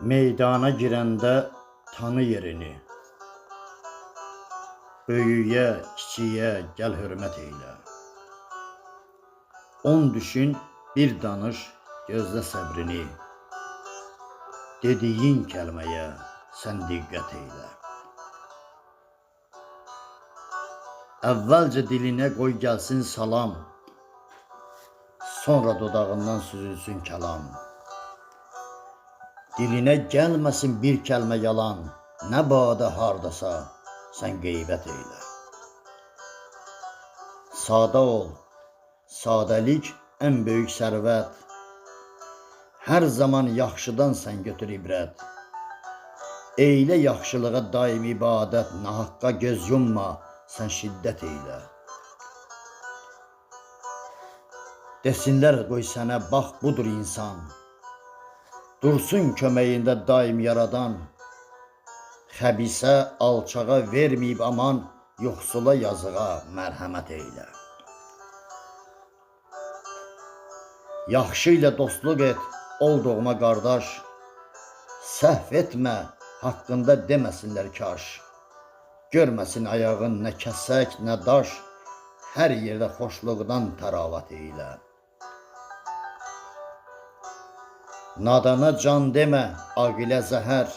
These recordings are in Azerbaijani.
Meydana girəndə tanı yerini. Böyüyə, kiçiyə gəl hörmət eylə. 10 düşün, bir danış, gözlə səbrini. Dediyin kəlməyə sən diqqət eylə. Əvvəlcə dilinə qoy gəlsin salam. Sonra dodağından süzülsün kəlam. Dilinə gəlməsin bir kəlmə yalan, nə badə hardasa sən qeybət eylə. Sadə ol, sadəlik ən böyük sərvət. Hər zaman yaxşıdan sən götür ibrət. Eylə yaxşılığa daim ibadət, nahaqqa göz yumma, sən şiddət eylə. Desinlər qoy sənə bax budur insan. Dursun köməyində daim yaradan. Xəbisə, alçağa verməyib aman, yoxsula yazığa mərhəmət eylə. Yaxşı ilə dostluq et, ol doğma qardaş. Səhv etmə, haqqında deməsinlər kaş. Görməsin ayağın nə kəsək, nə daş, hər yerdə xoşluqdan təravət eylə. Nadana can demə, aqilə zəhər.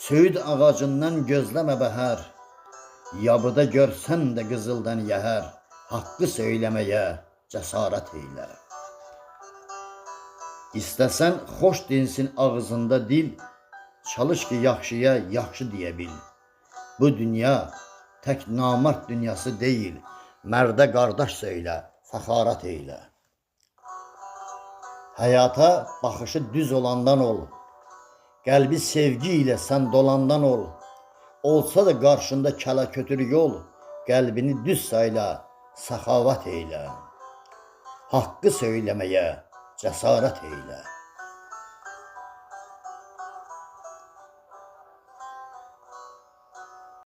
Söyüd ağacından gözləmə bəhər. Yabıda görsən də qızıldan yəhər, haqqı söyləməyə cəsarət eylə. İstəsən xoş dinsin ağzında dil, çalış ki yaxşıya yaxşı deyə bil. Bu dünya tək namərd dünyası deyil, mərdə qardaş söylə, fəxarət eylə. Həyata baxışı düz olandan ol. Qəlbi sevgi ilə sən dolandan ol. Olsa da qarşında kələ kötür yol, qəlbini düz sayla, səxavət eylə. Haqqı söyləməyə cəsarət eylə.